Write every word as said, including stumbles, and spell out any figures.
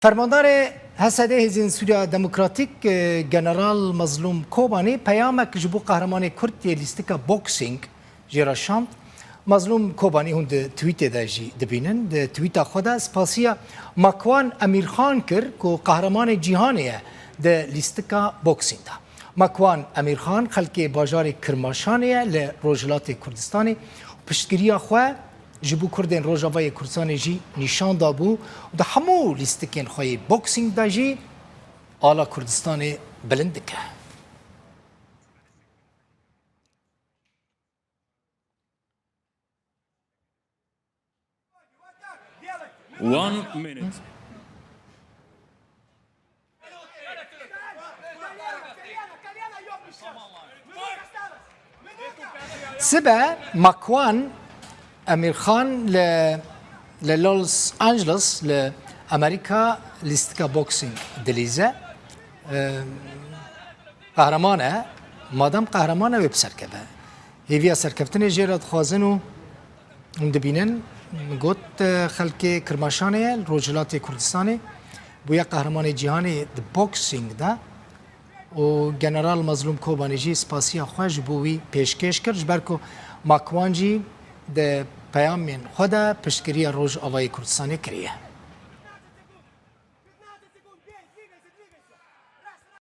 Fermandarê H S D Hêzên Sûriya Demokratîk, e, General Mazlûm Kobanî peyamek ji bo qehremanê Kurd yê lîstika boksîng jê re şand. Mazlûm Kobanî hûn di tweetê de jî dibînin. Di tweeta xwe de spasiya Makwan Emîrxan kir ku qehremanê cîhanê ye di lîstika boksîng de. Makwan Emîrxan xelkê bajarê Kirmaşanê ye li Rojhilatê Kurdistanê û piştgiriya xwe ji bo Kurdên Rojavayê Kurdistanê jî nîşan dabû û di hemû lîstikên xwe yê boksîng de jî ala Kurdistanê bilind dike. One minute. Sibe Makwan Emîrxan li, li Los Angeles li Amerîka lîstika boksîng dilîze. Em, Qehreman e, madem qehreman e wê bi ser keve. Hêviya serkeftinê jê re dixwazin û hûn dibînin, min got, e, xelkê Kirmaşanê ye, li Rojhilatê Kurdistanê bûye qehremanê cîhanê di boksîng de û General Mazlûm Kobanî jî spasiya xwe ji bo wî pêşkêş kir, ji ber ku Makwan jî di peyamên xwe de piştgiriya Rojavayê Kurdistanê kiriye.